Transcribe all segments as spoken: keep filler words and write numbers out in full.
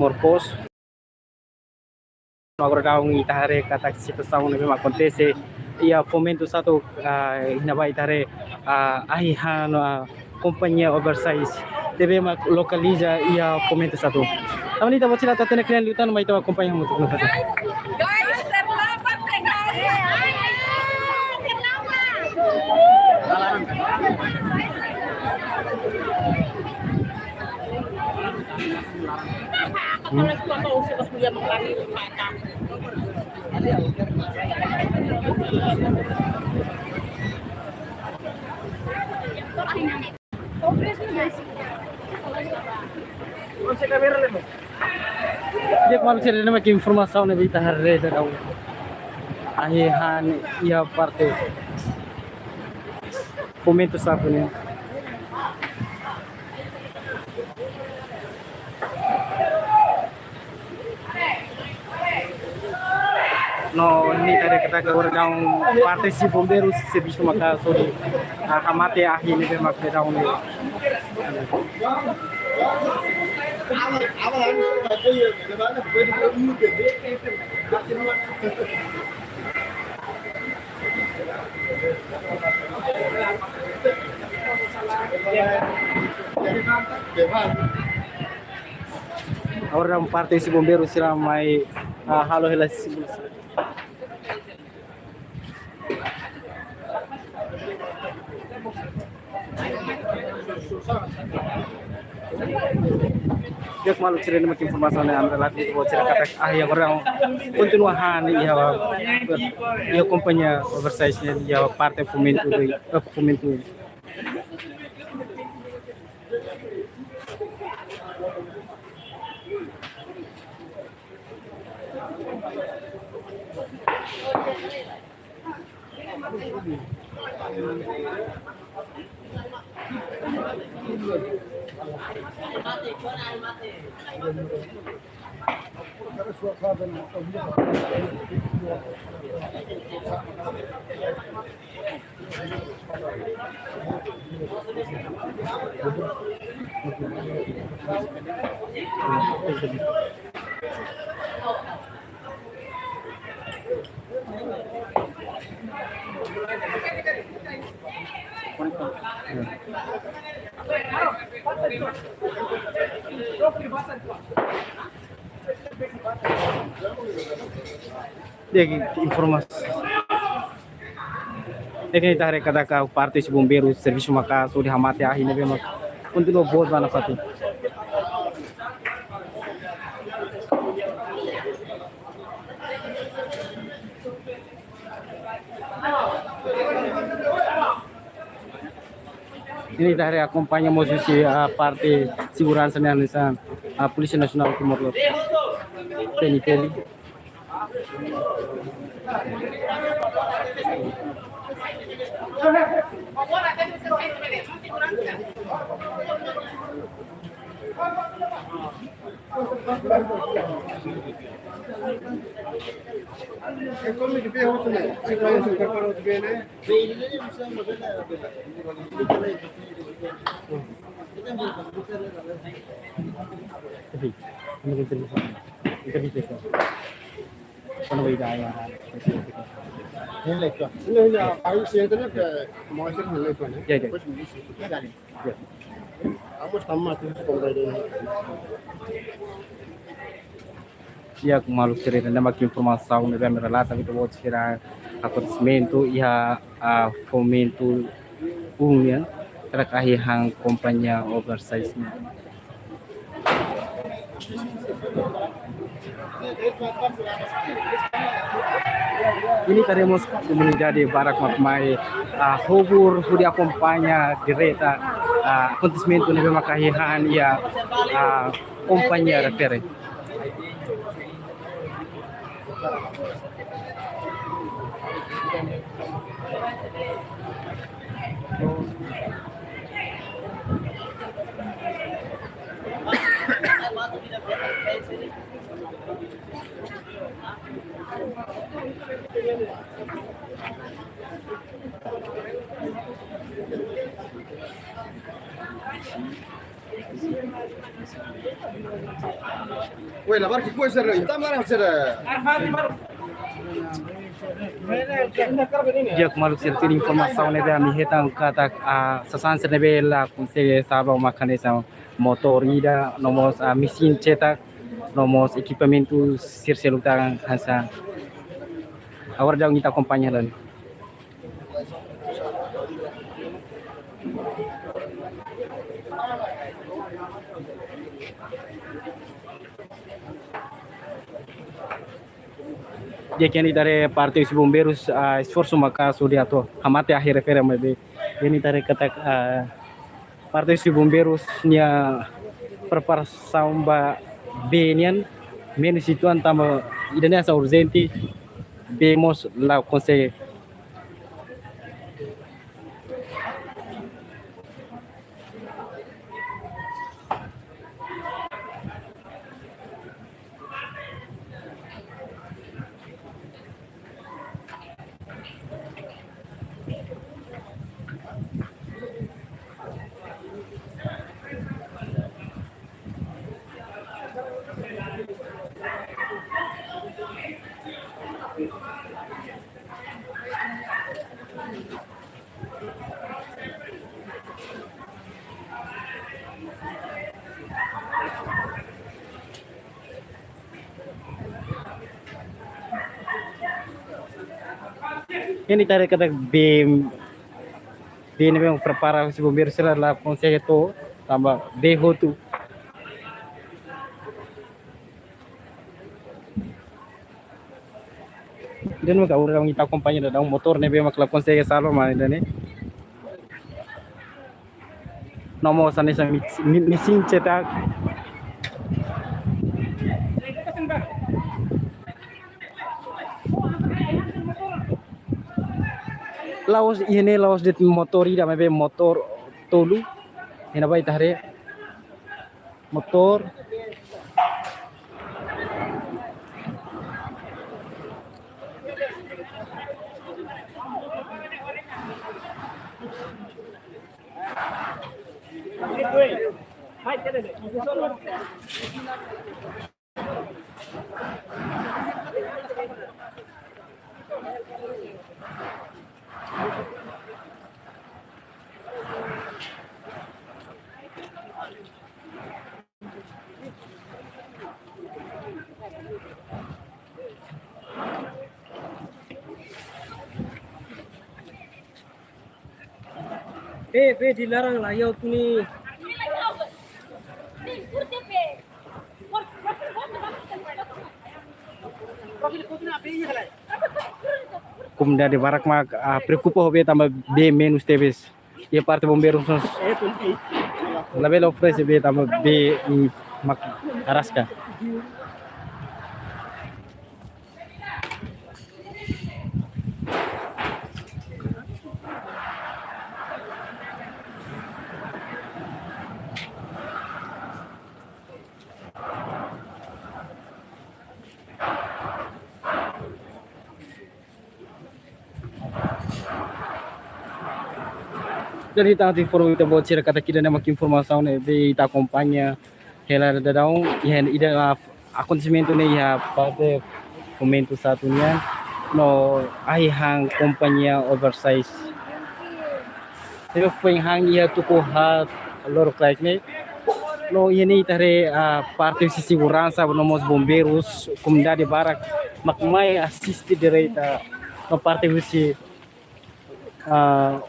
Timor Post. Agora daudaun ita haree katak situasaun ne'ebé mak akontese iha Fomento Satu, ah, iha ne'ebá ita haree, ah, ahi han, ah, kompañia oversize ne'ebé mak lokaliza iha Fomento Satu. Tanba ne'e ita-boot sira atu hatene kle'an liután, mai ita akompaña hamutuk no kata. Di'ak, maluk sira, ne'e mak informasaun ne'ebé ita haree daudaun. Ahi han iha parte Fomento Satu nian. No, ne'e ita haree katak agora daudaun parte husi bombeiru servisu maka sodi, ah, hamate ahi ne'ebé mak daudaun ne'e. Agora daudaun parte husi bombeiru sira mai, ah, halo hela simulasaun. Di'ak, maluk sira, ne'e mak informasaun ne'ebé ami relata ba ita-boot sira katak ahi agora kontinua han iha, iha kompañia oversize nian iha parte Fomento dois, eh, Fomento. Di'ak, informasaun. Ne'e ita haree katak parte husi bombeiru servisu maka sodi hamate ahi ne'ebé mak kontinua boot ba nafatin. Ne'e ita haree akompaña mós husi, ah, parte seguransa nian hanesan, ah, Polísia Nasionál Timor-Leste, P N T L. Ya, ya. Di'ak, maluk sira, ne'e mak informasaun ne'ebé ami relata ba ita-boot sira akontesimentu iha, ah, Fomento um nian, katak ahi han kompañia oversize nian. Ne'e ita haree mós komunidade barak mak mai, ah, hobur hodi akompaña direta, ah, akontesimentu ne'ebé maka ahi han iha, ah, kompañia refere. Weh, labar ki kuesa lo, ita mara sera. Di'ak, maluk sira, tuir informasaun ne'ebé ami hetan katak, ah, sasán sira ne'ebé la konsege salva maka hanesan motór ida, no mós, ah, mesin cetak, no mós ekipamentu sira seluk tan hanesan. Agora daudaun ita akompaña lai. Di'ak, iha ne'e ita haree parte husi bombeirus, ah, esforsu maka'as hodi atu hamate ahi refere maibé iha ne'e ita haree katak, ah, parte husi bombeirus nia preparasaun ba bee nian menus uitoan tanba ida-ne'e hanesan urjente, bee mós la konsege. Iha ne'e ita haree katak bee, bee ne'ebé prepara husi bombeiru sira la konsege to'o, tanba bee hotu. Ida-ne'e maka agora daudaun ita akompaña daudaun motór ne'ebé mak la konsege salva mai ida-ne'e. No mós hanesan mi-, mi-, mesin cetak. La'ós iha ne'e la'ós de'it motór ida maibé motór tolu. Iha ne'ebá ita haree. Motór. Bee, bee dilarang la iha hotu ne'e. Komunidade barak mak, ah, preokupa ho bee tanba bee menus tebes. Iha parte bombeiru mós labele oferese bee tanba bee, mm, mak araska. Jadi, ita atu informa ita-boot sira katak ida-ne'e mak informasaun ne'ebé ita akompaña hela daudaun, iha ida, ah, akontesimentu ne'e iha parte Fomentu satu nian, no ahi han kompañia oversize. Teve foin han iha tuku haat lorokraik ne'e. No iha ne'e ita haree, ah, parte husi seguransa, no mós bombeirus, komunidade barak mak mai asiste direta, no parte husi, ah,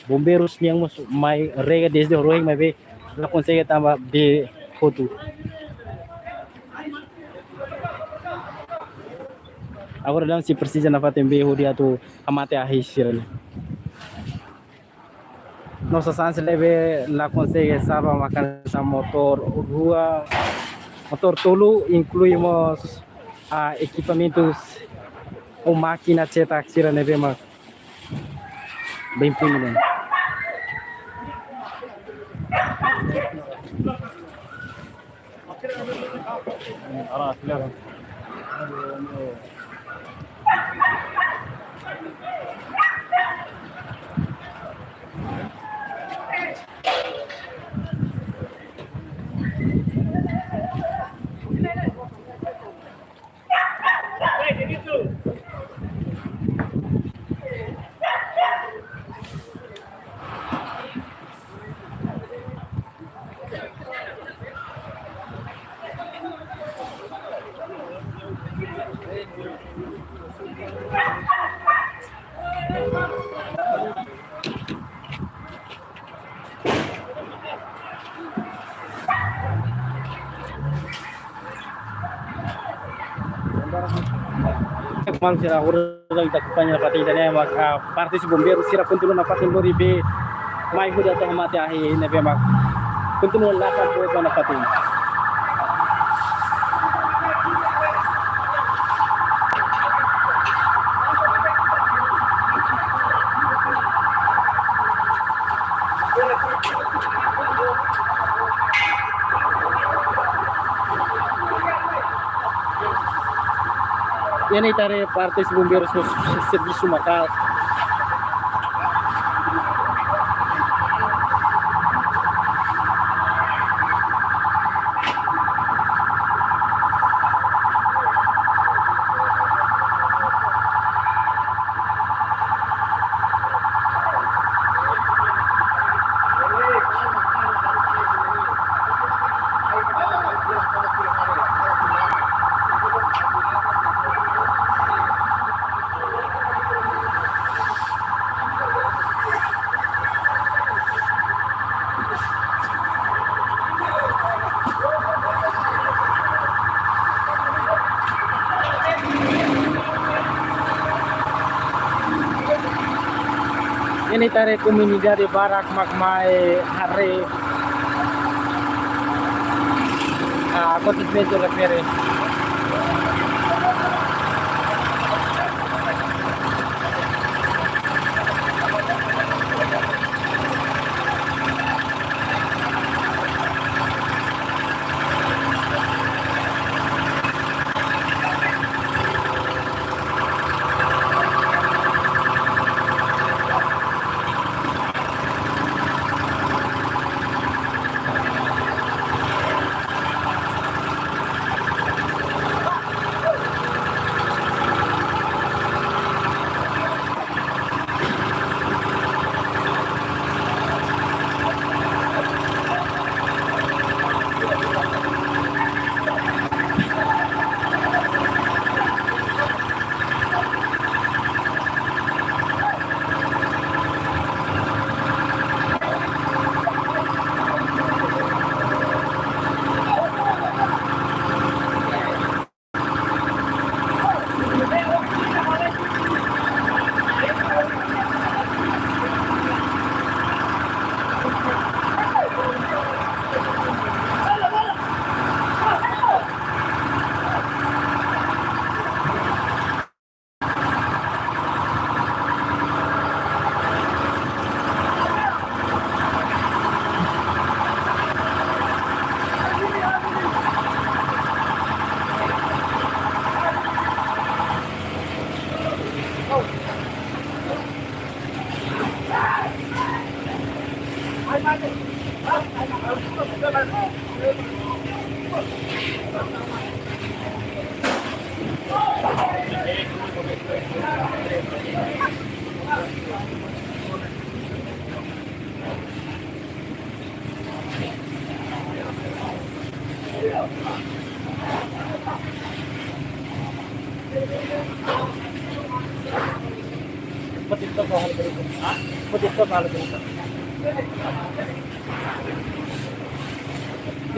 bombeirus nian mós mai rega dezde ohin maibé la konsege tanba bee hotu. Agora daudaun sei presiza nafatin bee hodi atu hamate ahi sira-ne'e. No sasán sira ne'ebé la konsege salva maka hanesan motór rua, motór tolu, inklui mós, ah, ekipamentus ou mákina cetak sira ne'ebé mak bem punido. Maluk sira, agora ita akompaña nafatin ida-ne'e mak, ah, parte husi bombeiru sira kontinua nafatin lori bee mai hodi atu hamate ahi ne'ebé mak kontinua lakan boot nafatin. Iha ne'e ita haree parte husi bombeiru sira servisu maka'as. Iha ne'e ita haree komunidade barak mak mai haree, ah, akontesimentu refere.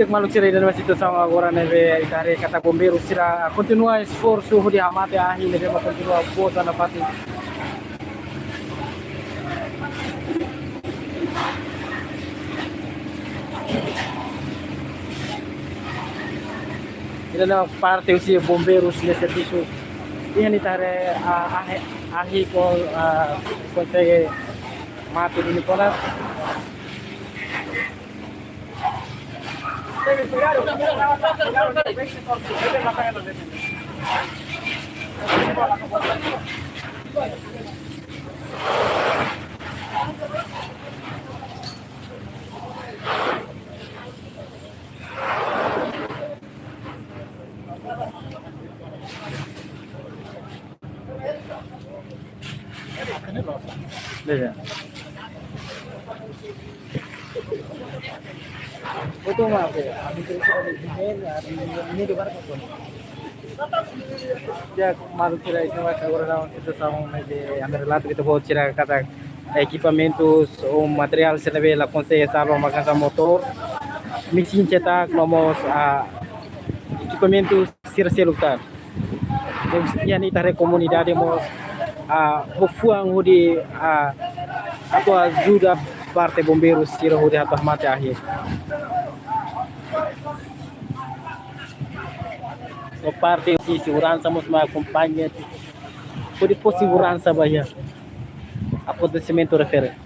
Di'ak maluk sira, ida-ne'e mak situasaun agora ne'ebé ita haree katak bombeiru sira kontinua esforsu hodi hamate ahi ne'ebé mak kontinua boot nafatin. Ida-ne'e parte husi bombeiru sira servisu. Iha ne'e ita haree, ah, ahi, ahi kon, ah, konsege mate duni ona. Iya. Itu mah, oke. Ami terus ada di sini, ada di ini di mana pun. Ya, maluk sira, itu mah agora ita-nia situasaun ne'e ami relata, ita-boot sira katak ekipamentus ou materiál sira ne'ebé la konsege salva, mak hanesan motór, mesin cetak, no mós, ah, ekipamentus sira seluk tan. Ne'ebé iha ne'e ita haree komunidade mós, ah, fó fuan hodi, ah, atu ajuda parte bombeirus sira hodi atu hamate ahi. No parte husi seguransa mós mak akompaña, hodi fó seguransa ba iha akontesimentu refere.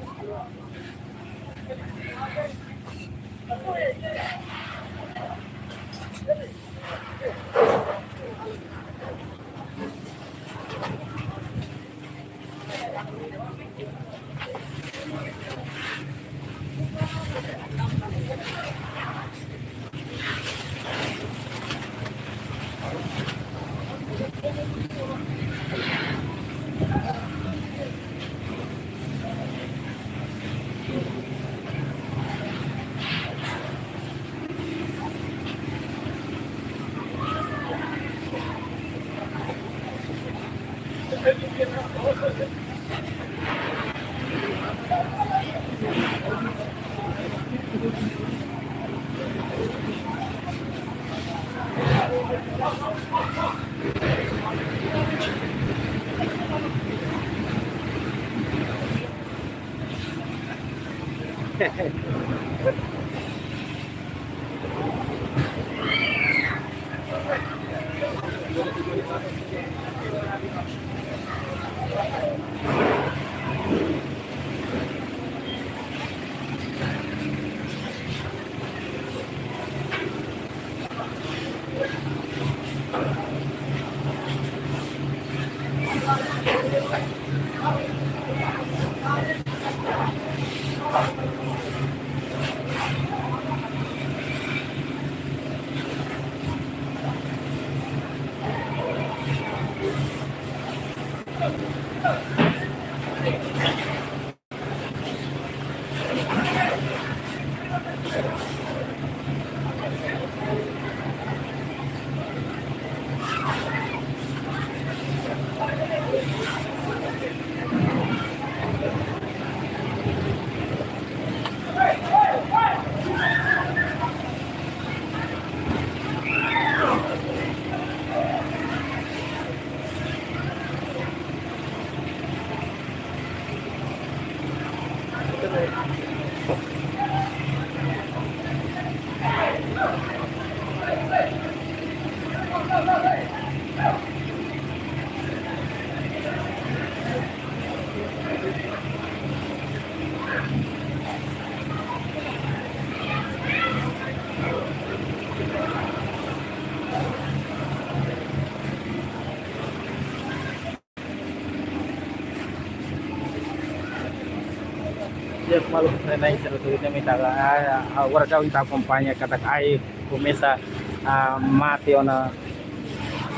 Ya, maluk, ne'e sira tuir ne'e mak ita, ah, ah, agora daudaun ita akompaña katak ai komesa, ah, mate ona.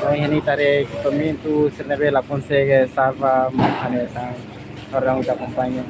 Iha ne'e ita haree ekipamentu sira ne'ebé la konsege salva, mak hanesan agora daudaun ita akompaña.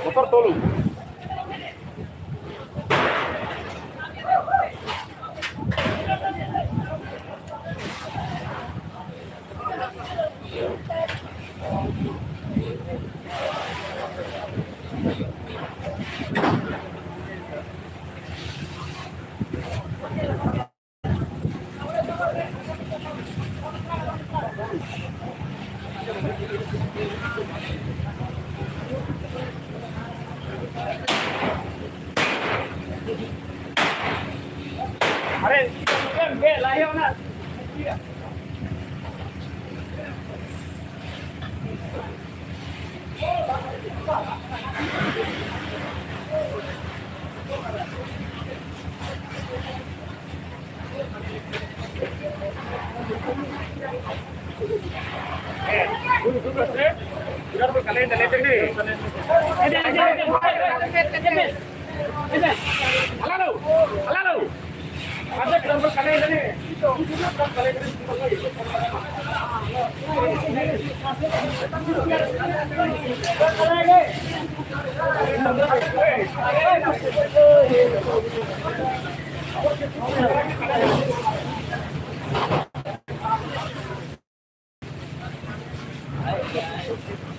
Motor tolu.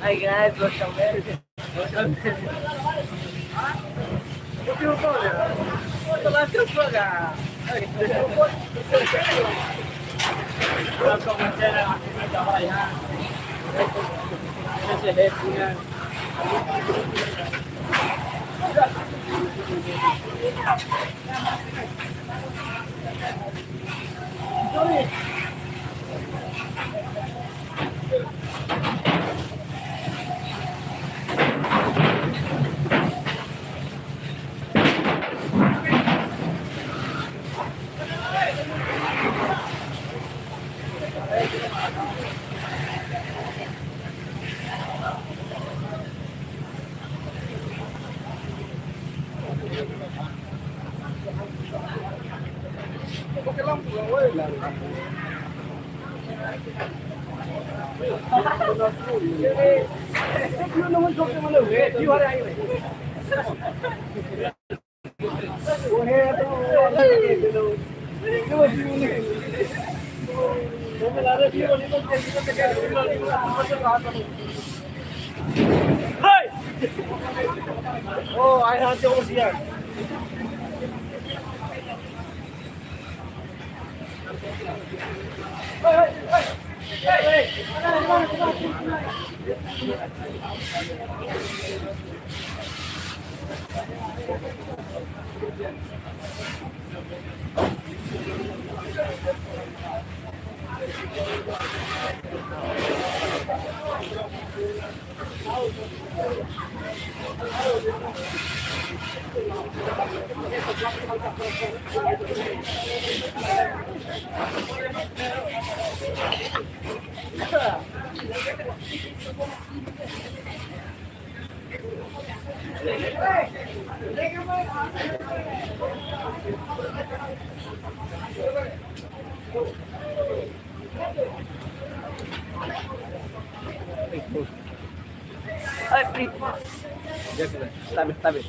Hi guys, welcome back. Hey! Oh, I have to overseer. Ai, pri. Tabe, tabe.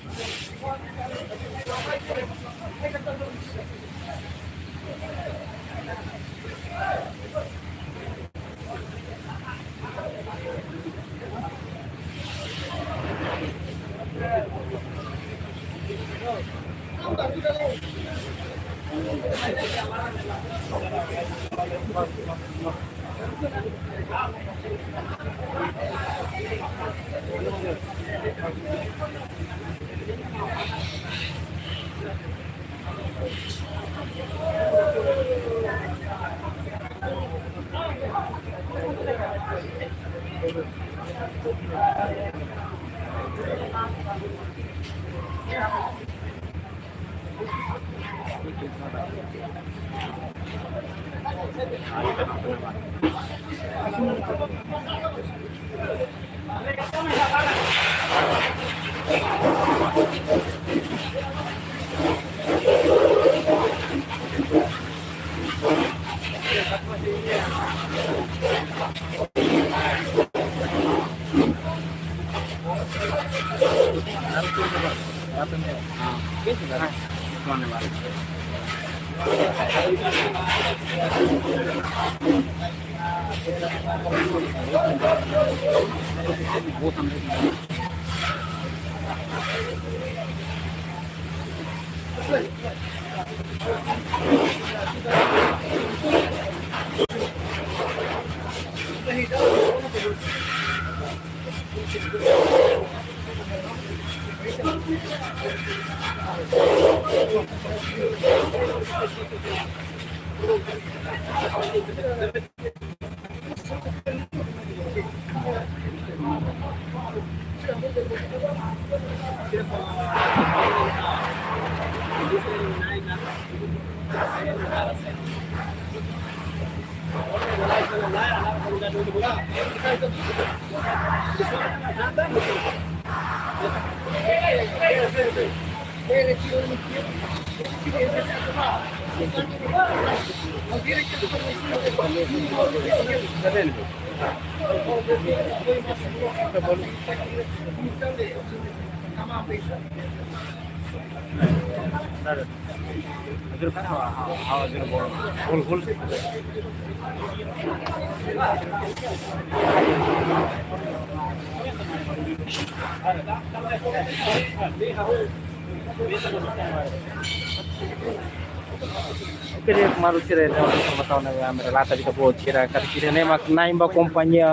Oke, di'ak, maluk sira, ne'e mak informasaun ne'ebé ami relata ba ita-boot sira, katak ida-ne'e mak na'in ba kompañia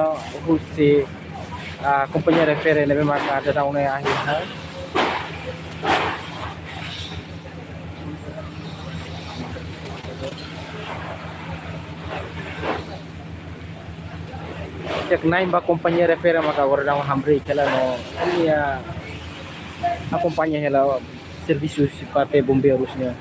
husi, ah, kompañia refere ne'ebé mak daudaun ne'e ahi, ha? Di'ak, na'in ba kompañia refere maka agora daudaun hamriik hela no nia akompaña hela servisu husi parte bombeirus nian.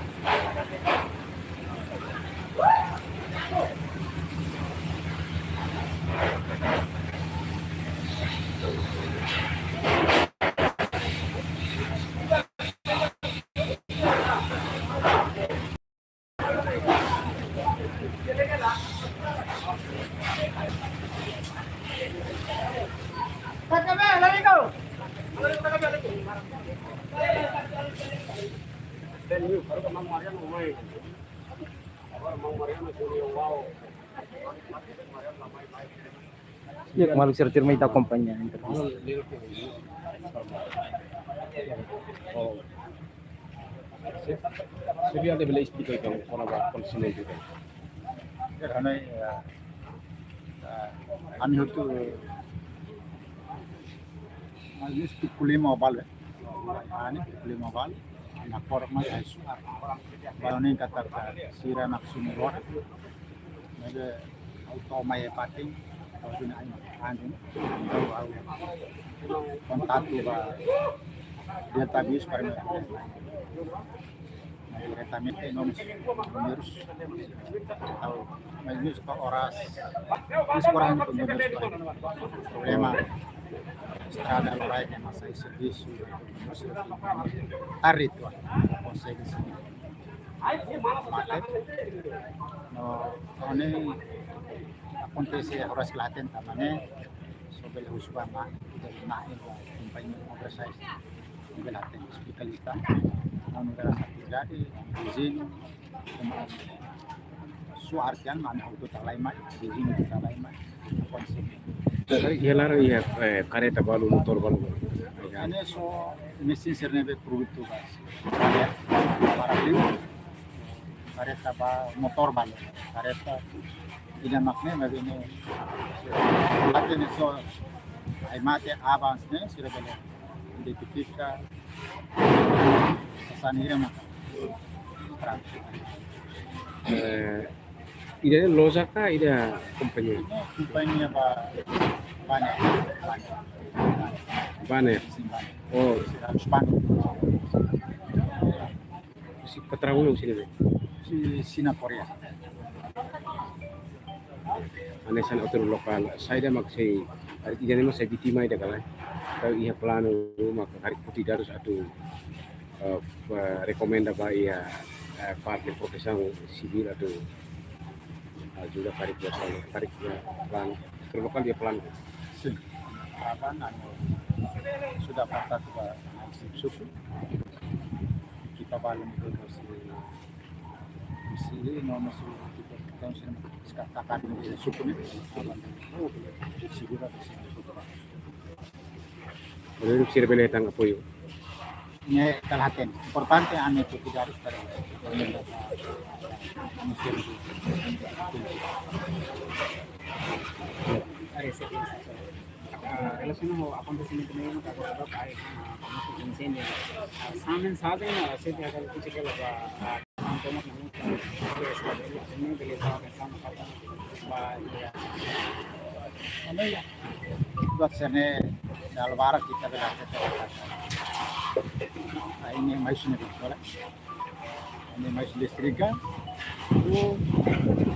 Di'ak, maluk sira, tuirmai ita akompaña entrevista. Seria de bela explica kona-ba kondisaun ne'e. Ya, karena, ya, ya, ami hotu, eh, mais ou menus pukul lima bale. Ani pukul lima bale. Na kor mai ai suar. Balun ne'e katak sira nafsu muror. Maibé ha'u to'o mai iha fatin, ha'u duni ai anjing, ha'u, ha'u kontaktu ba Delta Bis para mai. Mai diretamente no númeru. Ha'u, mais ou menus to'o oras, mais kurang itu númeru. Problema estrada loraik ne'e masa servisu, tarde uitoan, konsege sini. Mate. No, ne'e akontese oras kelaten tanba ne'e, só bele husu ba mai, ida mai ba kompañia oversize. Bele hatene esplika liután. Anu bele atividade, viziñu, komu suar tian, mane auto talai mai, viziñu talai mai. Iha laran iha, eh, kareta balu, motór balu. Ne'e só mesin sira ne'ebé produtu base. Para liu, kareta ba motór balu. Kareta ida mak ne'e, maibé ne'e, lagi ne'e só, ai mate avans ne'e, sira bele identifika sasán hira maka. Eh, ida loja ka ida kompañia? Kompañia ba, bane, bane. Banner. Sin banner. Oh. Sin harus banner. Si patraun sini deh. Si Sina Korea. Hanesan autor lokál, saida mak sei, ida-ne'e mak sai vítima ida kala. Ka iha planu mak karik foti dadus atu, eh, eh, rekomenda ba iha, eh, parte protesaun sivíl atu, eh, ajuda karik ba sala, karik ba planu. Autor lokál iha planu. Sin. Aban anu sudah kontak ba suku. Kita balik ke si, si, no, no, si, kita, kita, si, kakak, si, suku ne'e, aban, oh, si, kita, si, suku. Jadi, sira bele hetan apoiu. Ne'e kala hatene. Importante ami itu tidak harus dari, ah, relasiona ho akontesimentu ne'e, mak agora ba, ah, famozu insendiu. Ah, samen saja na, se dia kalau kita kalau ba, ah, Buat sene dala barak ita bele hatete. Ahi ne'e mai sini bele. Ahi ne'e mai sini listrik ka. Oh,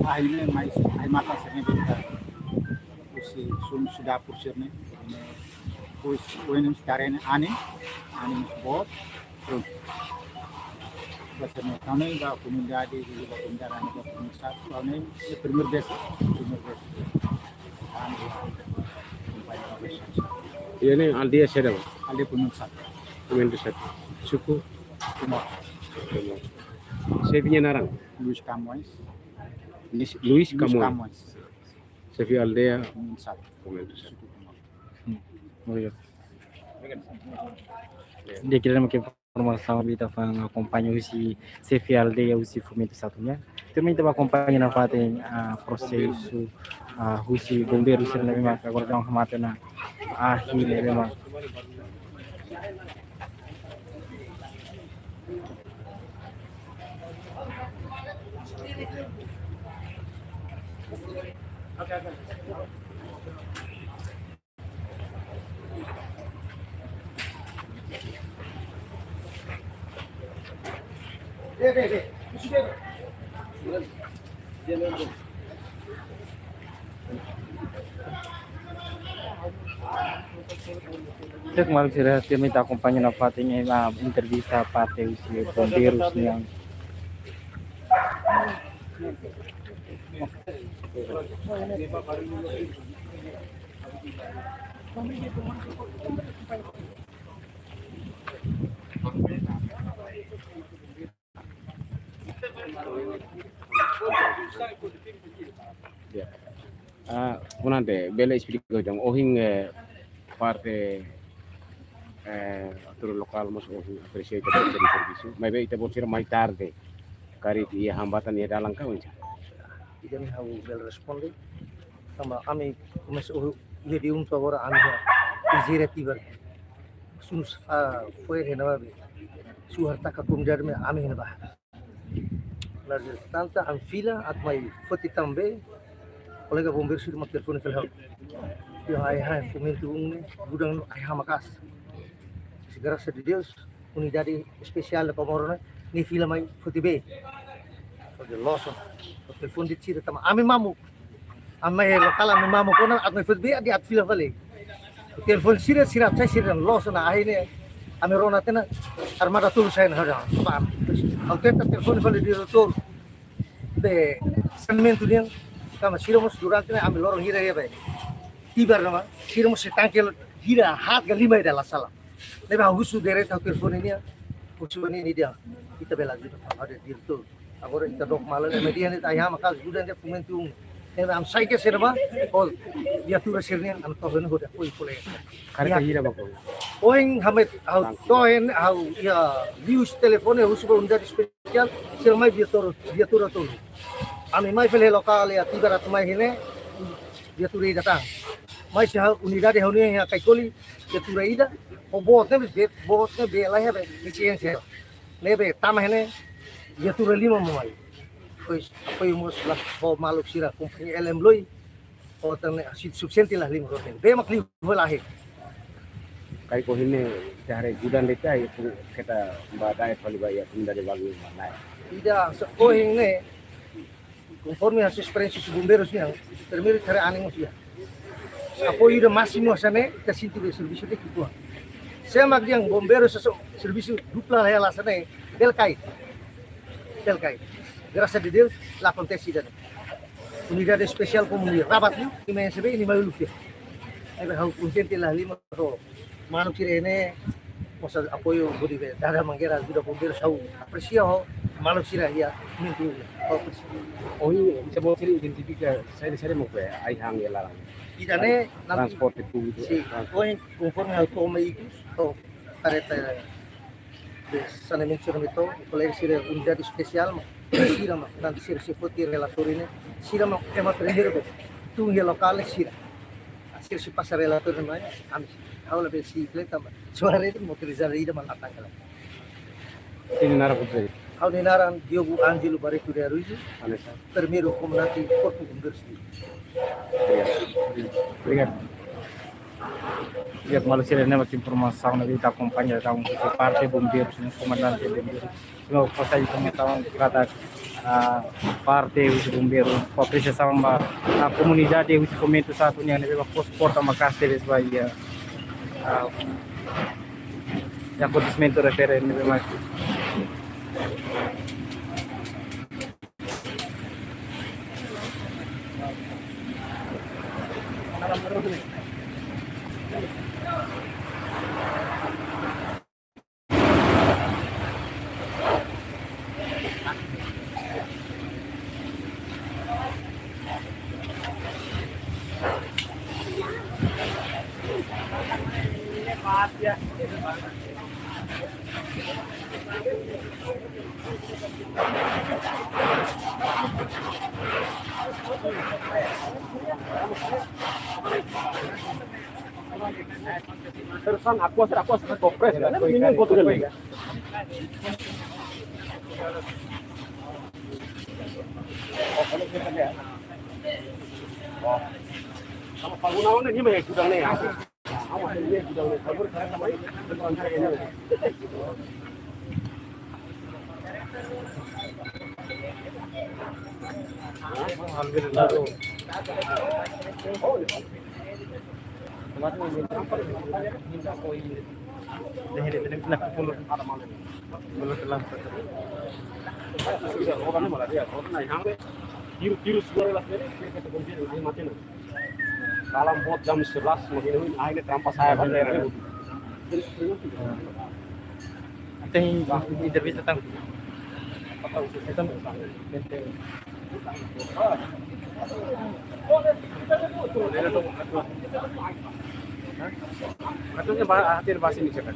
ahi ne'e mai, ahi matan sene bele. Husi sun sudah pursir ne'e. Husi, husi ne'e sekarang ne'e ani, ani boot. Prontu. Ba sira-ne'e, ha'u-nia ba komunidade, ba komunidade, ba komunidade satu, ha'u-nia primeiru vez, primeiru vez. Ha'u-nia kompañia. Iha ne'e aldeia saida, Pak? Aldeia Pumento Satu. Pumento Satu. Suku? Timor. Timor. Xefe nia naran? Luis Camões. Luis, Luis Luis Camões. Camões. Xefe aldeia? Pumento Satu. Pumento Satu. Suku Timor. Hmm. Obrigadu. Di'ak, ida-ne'e mak informasaun ita foin akompaña husi xefe aldeia husi Fumento Satu nian. Tuirmai ita bá akompaña nafatin, ah, prosesu, ah, husi bombeiru sira ne'ebé mak agora daudaun hamate ona ahi ne'ebé mak. Di'ak, maluk sira, tuirmai ita akompaña nafatin, eh, ah, entrevista parte husi bombeiru nian. Ya. Ah, komandante, bele esplika uitoan, ohin, eh, parte, eh, autor lokál mós ohin apresia ita-boot sira-nia servisu. Maibé ita-boot sira mai tarde. Karik iha hambatan iha dalan ka oinsá? Ida-ne'e ha'u bele responde. Tanba ami komesa ohin, iha de untu agora ami iha Izira Tibar. Sun, ah, fo'er iha ne'ebá be. Suar taka komunidade mai ami iha ne'ebá. Lae, tanba ami fila atu mai foti tan be, kolega bombeiru sira mak telefone fali ha'u. Iha ai-han Fumento um ne'e, gudang ai-han maka'as. Mas grasas a Deus, unidade espesiál da Comoro ne'e, nia fila mai foti bee. Foti loos ona. Telefone de'it sira tanba ami mamuk. Ami mai lokál ami mamuk ona, atu mai foti bee, dehan atu fila fali. Telefone sira, sira sai sira loos ona, akhirnya ami rona tiha ona, armada tolu sai ona, hada, pam. Ha'u tenta telefone fali diretór de saneamentu nian, tanba sira mós durante ne'e ami loron hira iha be. Tibar nama, sira mós sei tanke hira haat ka lima ida la sala. Ne'ebé ha'u husu direta ha'u telefone nian, husu nian nia dehan, ita bele ajuda, ha'u dehan diretór. Agora ita dook malu, ema dehan ita ai-han maka'as, ajuda de'it Fumento um. Ne'ebé ami sai ke sira ba, oh, viatura sira-nian, ami to'o ne'e hodi apoiu kolega. Kareta hira ba ko? Ohin hamet, ha'u to'o ne'e, ha'u iha liu husi telefone, husu ba unidade espesiál, sira mai viatura, viatura tolu. Ami mai fali lokál iha Tibar atu mai iha ne'e, viatura ida tan. Mai sei ha'u unidade ha'u-nian iha Caicoli, viatura ida, ho boot ne'e, be, boot ne'e be, laiha be, lisensa. Ne'ebé tama iha ne'e, viatura lima mak mai. Pois, apoiu mós la ho maluk sira kompañia L M Loi, ho tan ne'e, sita sufisiente la lima roten. Be mak liu ho lahe. Karik ohin ne'e ita haree gudang de'it, ita haree keta ba daerah fali ba iha komunidade balu mana. Ida, se ohin ne'e, konforme hasil esperiénsia husi bombeirus nian, primeiru ita haree anin mós iha. Apoiu ida másimu hanesan ne'e, ita sente be servisu de'it ki'ikoan. Se mak dehan bombeirus só servisu dupla hela hanesan ne'e, bele kaer. Bele kaer. Grasas a Deus, la akontese ida-ne'e. Unidade espesiál komu nia rabat liu, nia mai resibe, nia mai uluk tiha. Ne'ebé ha'u kontente la halimar ho maluk sira ne'e, mós apoiu hodi be dada mangeira ajuda bombeirus, ha'u apresia ho maluk sira iha momentu ne'e. Ha'u apresia. Ohin, se bom sira identifika, saida, saida mak be ai-han iha laran. Ida-ne'e nanti transporte públiku, si, transporte. Ohin, konforme ha'u toma ikus, ho kareta de saneamentu sira ne'ebé to'o, kolega sira unidade espesiál, mak sira mak, nanti sira sei foti relatóriu ne'e, sira mak ema primeiru be tun iha lokál sira. Sira sei pasa relatóriu mai, ami, ha'u labele sei fleta, mak só haree motorizada ida mak la tanggal. Imi naran hotu saida? Ha'u-nia naran Diogo Ângelo Barreto de Araújo, hanesan primeiru komandante Korpu Bombeirus. Obrigadu. Obrigadu. Iha maluk sira, ne'e mak informasaun ne'ebé ita akompaña, ita husi parte bombeirus, ne'e komandante bombeirus. Ita fó sai informasaun katak, ah, parte husi bombeirus, fó apresiasaun ba, ah, komunidade husi Fomento Satu nian ne'ebé mak fó suporta maka'as tebes ba iha, ah, iha akontesimentu refere ne'ebé mak Terusan aku asal, aku asal kompres, kan? Ini foto kan? Oh, kalau kita lihat. Oh. Sama Pak Gunawan ini mah ya gudangnya ya. Alhamdulillah. Tiru, tiru suara lah, jadi kita konsumsi mati na. Kalan boot jam sebelas, makin ini, ah, ini terampas saya, Bang, daerah ini. Tem entrevista, tem. Tem. Atau saya bahas, hasil bahas ini, cakap.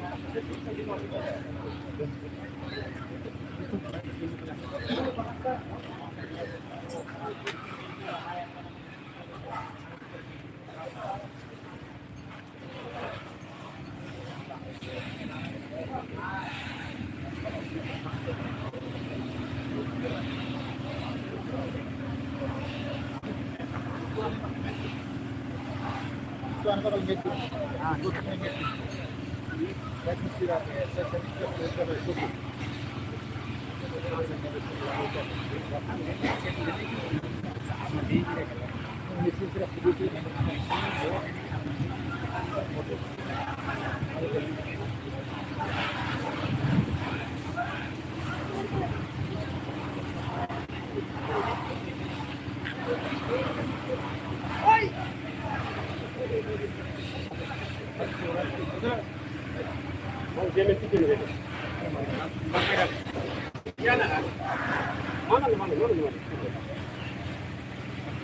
Mana, mana, mana, mana?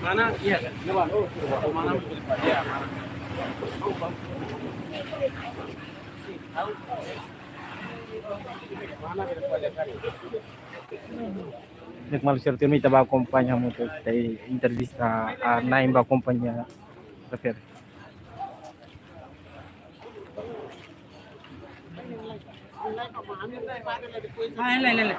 Mana? Iya, kan? Mana? Oh, mana? Iya, mana? Mana? Ne'e maluk sira, tuirmai ita bá akompaña hamutuk, ita entrevista, ah, na'in bá akompaña refere. Ah, ele, ele, ele.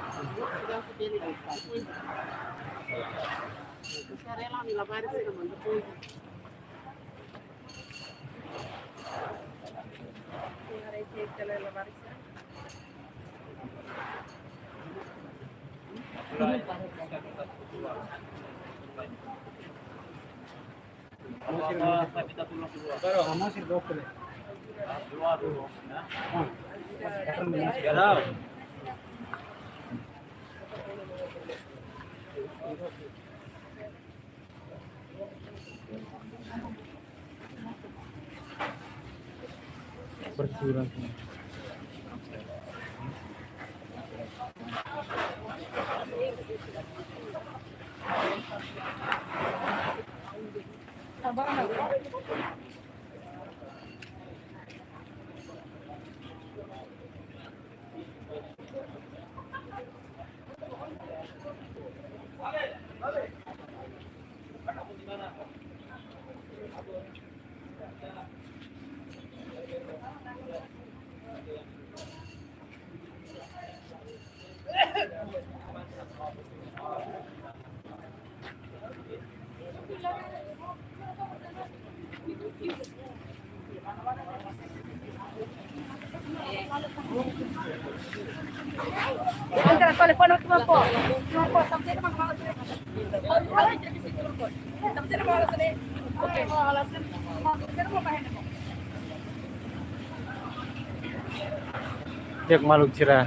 Di'ak maluk sira,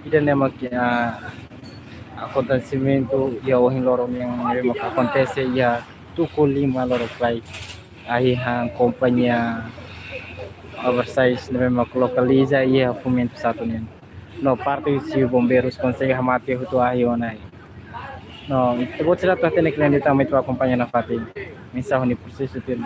ida-ne'e mak, ah, akontesimentu iha ohin loron ne'ebé mak akontese iha tuku lima lorokraik. Ahi han kompañia oversize ne'ebé mak lokaliza iha Fomento Satu nian. No parte husi bombeirus konsege hamate hotu ahi ona. No, ita-boot sira atu hatene kle'an, ita mai atu akompaña nafatin. Mensaun prosesu tuir.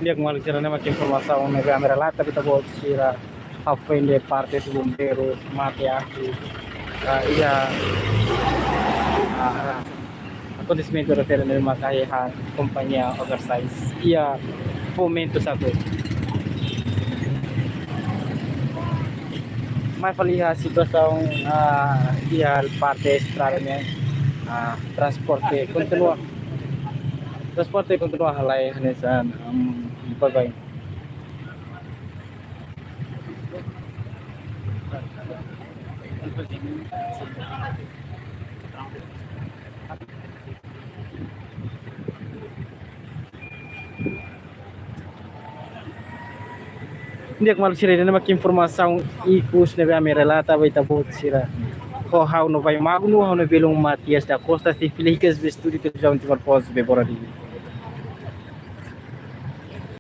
Di'ak maluk sira, ne'e mak informasaun ne'ebé ami relata ba ita-boot sira. ha'u foin dehan parte husi bombeiru mate aku. Ah, iha, ah, akontesimentu refere ne'e maka iha kompañia Oversize iha Fomento Saco. Mai fali iha situasaun, ah, iha parte estrada ne'e, ah, transporte kontinua, transporte kontinua halai hanesan, um, baibain. Di'ak maluk sira, ida-ne'e mak informasaun ikus ne'ebé ami relata ba ita-boot sira. Ho ha'u Novai Magno, ha'u-nia belun Matias da Costa, husi Filihik S B S Studio, Televizaun Timor Post, Bebora, Dili.